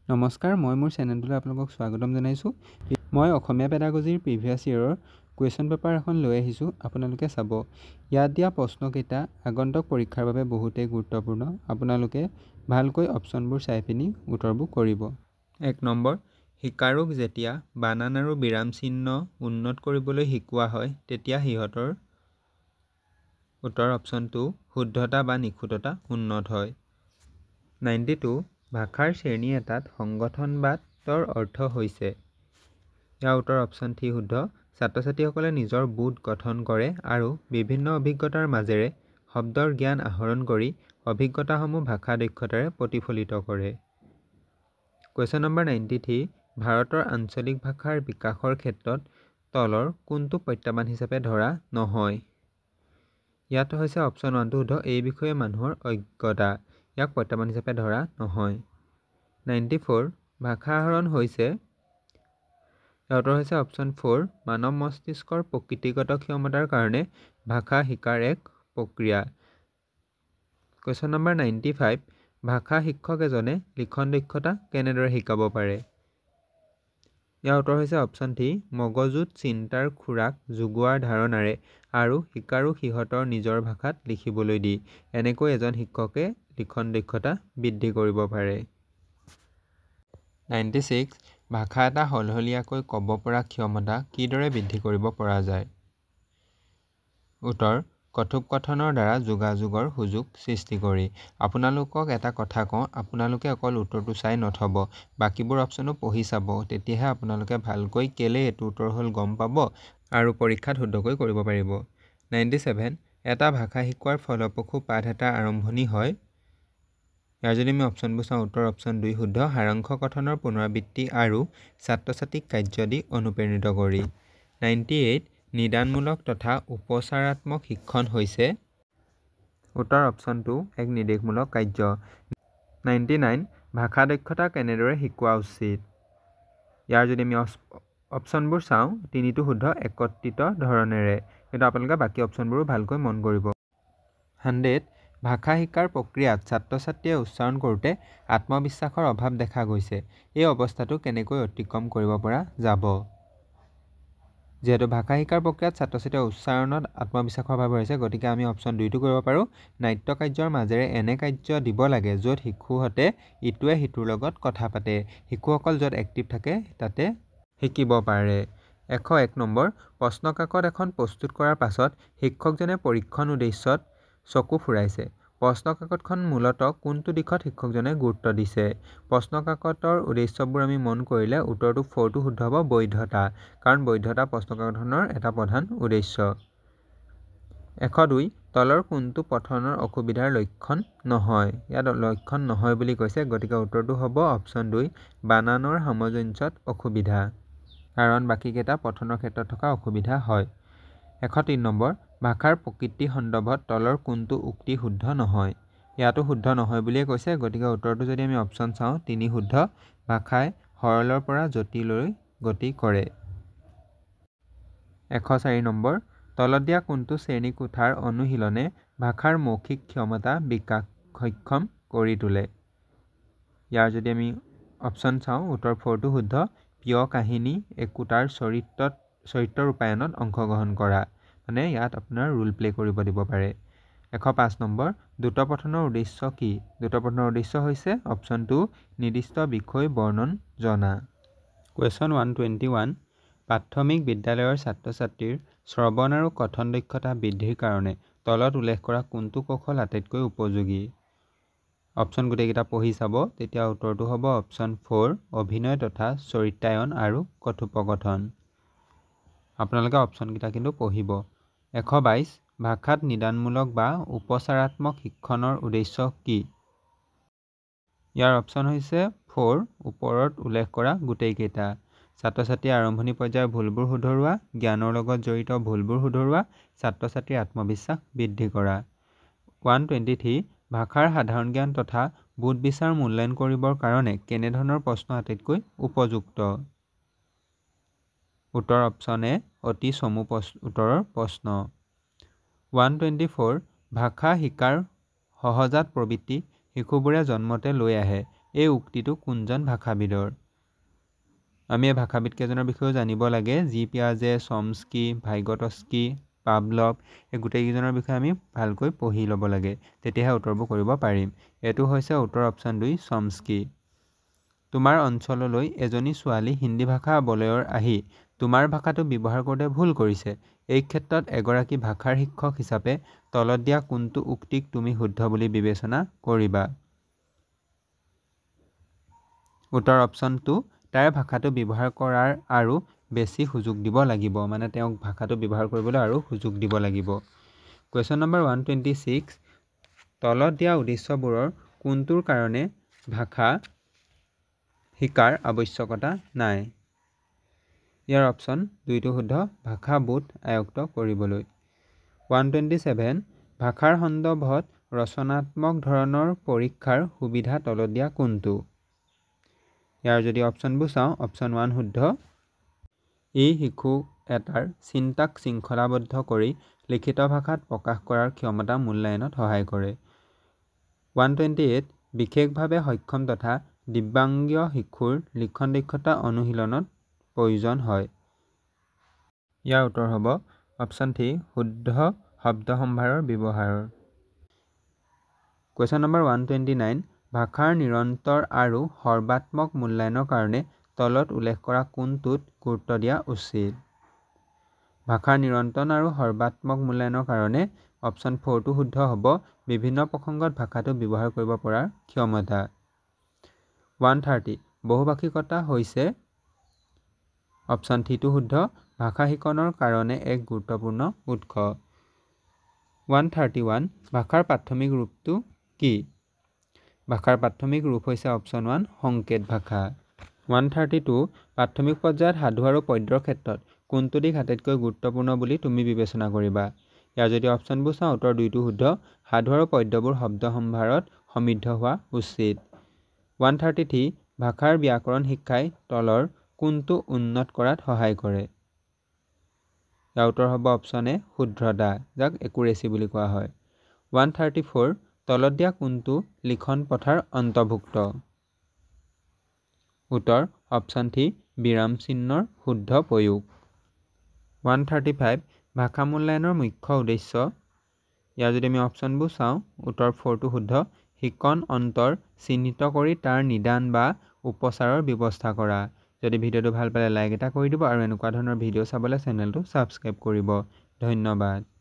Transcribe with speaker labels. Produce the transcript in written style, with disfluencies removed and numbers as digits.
Speaker 1: নমস্কাৰ, মই মোৰ চেনেলটোলৈ আপোনালোকক স্বাগতম জনাইছোঁ। মই অসমীয়া পেডাগজিৰ প্ৰিভিয়াছ ইয়েৰৰ কুৱেশ্যন পেপাৰ এখন লৈ আহিছোঁ, আপোনালোকে চাব। ইয়াত দিয়া প্ৰশ্নকেইটা আগন্তুক পৰীক্ষাৰ বাবে বহুতেই গুৰুত্বপূৰ্ণ। আপোনালোকে ভালকৈ অপশ্যনবোৰ চাই পিনি উত্তৰবোৰ কৰিব। 1 নম্বৰ, শিকাৰুক যেতিয়া বানান আৰু বিৰাম চিহ্ন উন্নত কৰিবলৈ শিকোৱা হয় তেতিয়া সিহঁতৰ উত্তৰ অপশ্যন 2 শুদ্ধতা বা নিখুঁততা উন্নত হয়। 92, ভাষাৰ শ্ৰেণী এটাত সংগঠনবাদৰ অৰ্থ হৈছে। ইয়াৰ উত্তৰ অপশ্যন 3 শুদ্ধ। ছাত্ৰ ছাত্ৰীসকলে নিজৰ বোধ গঠন কৰে আৰু বিভিন্ন অভিজ্ঞতাৰ মাজেৰে শব্দৰ জ্ঞান আহৰণ কৰি অভিজ্ঞতাসমূহ ভাষা দক্ষতাৰে প্ৰতিফলিত কৰে। কুৱেশ্যন নম্বৰ 93, ভাৰতৰ আঞ্চলিক ভাষাৰ বিকাশৰ ক্ষেত্ৰত তলৰ কোনটো প্ৰত্যাহ্বান হিচাপে ধৰা নহয়? ইয়াত হৈছে অপশ্যন 1টো শুদ্ধ, এই বিষয়ে মানুহৰ অজ্ঞতা, ইয়াক প্ৰত্যাহ্বান হিচাপে ধৰা নহয়। 94, ভাষা আহৰণ হৈছে। ইয়াৰ উত্তৰ হৈছে অপশ্যন 4, মানৱ মস্তিষ্কৰ প্ৰকৃতিগত ক্ষমতাৰ কাৰণে ভাষা শিকাৰ এক প্ৰক্ৰিয়া। কুৱেশ্যন নম্বৰ 95, ভাষা শিক্ষক এজনে লিখন দক্ষতা কেনেদৰে শিকাব পাৰে? ইয়াৰ উত্তৰ হৈছে অপশ্যন 3, মগজুত চিন্তাৰ খোৰাক যোগোৱাৰ ধাৰণাৰে আৰু শিকাৰুক সিহঁতৰ নিজৰ ভাষাত লিখিবলৈ দি। এনেকৈ এজন শিক্ষকে লিখন দক্ষতা বৃদ্ধি কৰিব পাৰে। 96, ভাষা এটা সলসলীয়াকৈ ক'ব পৰা ক্ষমতা কিদৰে বৃদ্ধি কৰিব পৰা যায়? উত্তৰ, কথোপকথনৰ দ্বাৰা যোগাযোগৰ সুযোগ সৃষ্টি কৰি। আপোনালোকক এটা কথা কওঁ, আপোনালোকে অকল উত্তৰটো চাই নথব, বাকীবোৰ অপশ্যনো পঢ়ি চাব, তেতিয়াহে আপোনালোকে ভালকৈ কেলৈ এইটো উত্তৰ হ'ল গম পাব আৰু পৰীক্ষাত শুদ্ধকৈ কৰিব পাৰিব। 97, এটা ভাষা শিকোৱাৰ ফলপ্ৰসূ পাঠ এটাৰ আৰম্ভণি হয়। ইয়াৰ যদি আমি অপশ্যনবোৰ চাওঁ, উত্তৰ অপশ্যন 2 শুদ্ধ, সাৰাংশ কথনৰ পুনৰাবৃত্তি আৰু ছাত্ৰ ছাত্ৰীক কাৰ্য দি অনুপ্ৰেৰিত কৰি। 98, নিদানমূলক তথা উপচাৰাত্মক শিক্ষণ হৈছে। উত্তৰ অপশ্যন 2 এক নিৰ্দেশমূলক কাৰ্য। 99, ভাষা দক্ষতা কেনেদৰে শিকোৱা উচিত? ইয়াৰ যদি আমি অপশ্যনবোৰ চাওঁ, তিনিটো শুদ্ধ, একত্ৰিত ধৰণেৰে, কিন্তু আপোনালোকে বাকী অপশ্যনবোৰো ভালকৈ মন কৰিব। 100, ভাষা শিকাৰ প্ৰক্ৰিয়াত ছাত্ৰ ছাত্ৰীয়ে উচ্চাৰণ কৰোঁতে আত্মবিশ্বাসৰ অভাৱ দেখা গৈছে, এই অৱস্থাটো কেনেকৈ অতিক্ৰম কৰিব পৰা যাব? যিহেতু ভাষা শিকাৰ প্ৰক্ৰিয়াত ছাত্ৰ ছাত্ৰীয়ে উচ্চাৰণত আত্মবিশ্বাসৰ অভাৱ হৈছে, গতিকে আমি অপশ্যন 2টো কৰিব পাৰোঁ। নাট্য কাৰ্যৰ মাজেৰে এনে কাৰ্য দিব লাগে য'ত শিশুহঁতে ইটোৱে সিটোৰ লগত কথা পাতে, শিশুসকল য'ত এক্টিভ থাকে তাতে শিকিব পাৰে। 101 নম্বৰ, প্ৰশ্নকাকত এখন প্ৰস্তুত কৰাৰ পাছত শিক্ষকজনে পৰীক্ষণ উদ্দেশ্যত চকু ফুৰাইছে। প্ৰশ্নকাকতখন মূলতঃ কোনটো দিশত শিক্ষকজনে গুৰুত্ব দিছে? প্ৰশ্নকাকতৰ উদ্দেশ্যবোৰ আমি মন কৰিলে উত্তৰটো 4টো শুদ্ধ হ'ব, বৈধতা, কাৰণ বৈধতা প্ৰশ্নকাকতখনৰ এটা প্ৰধান উদ্দেশ্য। 102, তলৰ কোনটো পঠনৰ অসুবিধাৰ লক্ষণ নহয়? ইয়াত লক্ষণ নহয় বুলি কৈছে, গতিকে উত্তৰটো হ'ব অপশ্যন 2, বানানৰ সামঞ্জস্যত অসুবিধা, কাৰণ বাকীকেইটা পঠনৰ ক্ষেত্ৰত থকা অসুবিধা হয়। 103 নম্বৰ, ভাষাৰ প্ৰকৃতি সন্দৰ্ভত তলৰ কোনটো উক্তি শুদ্ধ নহয়? ইয়াতো শুদ্ধ নহয় বুলিয়ে কৈছে, গতিকে উত্তৰটো যদি আমি অপশ্যন চাওঁ, 3 শুদ্ধ, ভাষাই সৰলৰ পৰা জটিললৈ গতি কৰে। 104 নম্বৰ, তলত দিয়া কোনটো শ্ৰেণীকোঠাৰ অনুশীলনে ভাষাৰ মৌখিক ক্ষমতা বিকাশ সক্ষম কৰি তোলে? ইয়াৰ যদি আমি অপশ্যন চাওঁ, উত্তৰ 4টো শুদ্ধ, প্ৰিয় কাহিনী একোটাৰ চৰিত্ৰ ৰূপায়ণত অংশগ্ৰহণ কৰা, মানে ইয়াত আপোনাৰ ৰোল প্লে কৰিব দিব পাৰে। 105 নম্বৰ, দ্ৰুত পঠনৰ উদ্দেশ্য কি? দ্ৰুত পঠনৰ উদ্দেশ্য হৈছে অপশ্যন 2, নিৰ্দিষ্ট বিষয় বৰ্ণন জনা। কুৱেশ্যন 121, প্ৰাথমিক বিদ্যালয়ৰ ছাত্ৰ ছাত্ৰীৰ শ্ৰৱণ আৰু কথন দক্ষতা বৃদ্ধিৰ কাৰণে তলত উল্লেখ কৰা কোনটো কৌশল আটাইতকৈ উপযোগী? অপশ্যন গোটেইকেইটা পঢ়ি চাব, তেতিয়া উত্তৰটো হ'ব অপশ্যন 4, অভিনয় তথা চৰিত্ৰায়ন আৰু কথোপকথন। আপোনালোকে অপশ্যনকেইটা কিন্তু পঢ়িব। 122, ভাষাত নিদানমূলক বা উপচাৰাত্মক শিক্ষণৰ উদ্দেশ্য কি? ইয়াৰ অপশ্যন হৈছে 4, ওপৰত উল্লেখ কৰা গোটেইকেইটা। ছাত্ৰ ছাত্ৰীৰ আৰম্ভণি পৰ্যায়ৰ ভুলবোৰ শুধৰোৱা, জ্ঞানৰ লগত জড়িত ভুলবোৰ শুধৰোৱা, ছাত্ৰ ছাত্ৰীৰ আত্মবিশ্বাস বৃদ্ধি কৰা। 123, ভাষাৰ সাধাৰণ জ্ঞান তথা বোধ বিচাৰ মূল্যায়ন কৰিবৰ কাৰণে কেনেধৰণৰ প্ৰশ্ন আটাইতকৈ উপযুক্ত? উত্তৰ অপশ্যন এ, অতি চমু উত্তৰৰ প্ৰশ্ন। 124, ভাষা শিকাৰ সহজাত প্ৰবৃত্তি শিশুবোৰে জন্মতে লৈ আহে, এই উক্তিটো কোনজন ভাষাবিদৰ? আমি এই ভাষাবিদকেইজনৰ বিষয়েও জানিব লাগে। জি পিয়াজে, চমস্কি, ভাইগটস্কি, পাভলভ, এই গোটেইকেইজনৰ বিষয়ে আমি ভালকৈ পঢ়ি ল'ব লাগে, তেতিয়াহে উত্তৰবোৰ কৰিব পাৰিম। এইটো হৈছে উত্তৰ অপশ্যন 2, চমস্কি। তোমাৰ অঞ্চললৈ এজনী ছোৱালী হিন্দী ভাষা বলয়ৰ আহি তোমাৰ ভাষাটো ব্যৱহাৰ কৰোঁতে ভুল কৰিছে। এই ক্ষেত্ৰত এগৰাকী ভাষাৰ শিক্ষক হিচাপে তলত দিয়া কোনটো উক্তিক তুমি শুদ্ধ বুলি বিবেচনা কৰিবা? উত্তৰ অপশ্যন 2, তাইৰ ভাষাটো ব্যৱহাৰ কৰাৰ আৰু বেছি সুযোগ দিব লাগিব, মানে তেওঁক ভাষাটো ব্যৱহাৰ কৰিবলৈ আৰু সুযোগ দিব লাগিব। কুৱেশ্যন নম্বৰ 126, তলত দিয়া উদ্দেশ্যবোৰৰ কোনটোৰ কাৰণে ভাষা শিকাৰ আৱশ্যকতা নাই? ইয়াৰ অপশ্যন 2টো শুদ্ধ, ভাষাবোধ আয়ত্ত কৰিবলৈ। 127, ভাষাৰ সন্দৰ্ভত ৰচনাত্মক ধৰণৰ পৰীক্ষাৰ সুবিধা তলত দিয়া কোনটো? ইয়াৰ যদি অপশ্যনবোৰ চাওঁ, অপশ্যন 1 শুদ্ধ, ই শিশু এটাৰ চিন্তাক শৃংখলাবদ্ধ কৰি লিখিত ভাষাত প্ৰকাশ কৰাৰ ক্ষমতা মূল্যায়নত সহায় কৰে। 128, বিশেষভাৱে সক্ষম তথা দিব্যাংগ শিশুৰ লিখন দক্ষতা অনুশীলনত প্ৰয়োজন হয়। ইয়াৰ উত্তৰ হ'ব অপশ্যন 3, শুদ্ধ শব্দ সম্ভাৰৰ ব্যৱহাৰৰ। কুৱেশ্যন নম্বৰ 129, ভাষাৰ নিৰন্তৰ আৰু সৰ্বাত্মক মূল্যায়নৰ কাৰণে তলত উল্লেখ কৰা কোনটোত গুৰুত্ব দিয়া উচিত? ভাষাৰ নিৰন্তৰ আৰু সৰ্বাত্মক মূল্যায়নৰ কাৰণে অপশ্যন 4টো শুদ্ধ হ'ব, বিভিন্ন প্ৰসংগত ভাষাটো ব্যৱহাৰ কৰিব পৰাৰ ক্ষমতা। 130, বহুভাষিকতা হৈছে অপশ্যন 3টো শুদ্ধ, ভাষা শিকনৰ কাৰণে এক গুৰুত্বপূৰ্ণ উৎস। 131, ভাষাৰ প্ৰাথমিক ৰূপটো কি? ভাষাৰ প্ৰাথমিক ৰূপ হৈছে অপশ্যন 1, সংকেত ভাষা। 132, প্ৰাথমিক পৰ্যায়ত সাধু আৰু পদ্যৰ ক্ষেত্ৰত কোনটো দিশ আটাইতকৈ গুৰুত্বপূৰ্ণ বুলি তুমি বিবেচনা কৰিবা? ইয়াৰ যদি অপশ্যনবোৰ চাওঁ, উত্তৰ 2টো শুদ্ধ, সাধু আৰু পদ্যবোৰ শব্দ সম্ভাৰত সমৃদ্ধ হোৱা উচিত। 133, ভাষাৰ ব্যাকৰণ শিক্ষাই তলৰ কোনটো উন্নত কৰাত সহায় কৰে? ইয়াৰ উত্তৰ হ'ব অপশ্যন এ, শুদ্ধতা, যাক একুৰেচি বুলি কোৱা হয়। 134, তলত দিয়া কোনটো লিখন প্ৰথাৰ অন্তৰ্ভুক্ত? উত্তৰ অপশ্যন 3, বিৰাম চিহ্নৰ শুদ্ধ প্ৰয়োগ। 135, ভাষা মূল্যায়নৰ মুখ্য উদ্দেশ্য। ইয়াৰ যদি আমি অপশ্যনবোৰ চাওঁ, উত্তৰ 4টো শুদ্ধ, শিকন অন্তৰ চিহ্নিত কৰি তাৰ নিদান বা উপচাৰৰ ব্যৱস্থা কৰা। যদি ভিডিঅ'টো ভাল পালে লাইক এটা কৰি দিব আৰু এনেকুৱা ধৰণৰ ভিডিঅ' চাবলৈ চেনেলটো ছাবস্ক্ৰাইব কৰিব। ধন্যবাদ।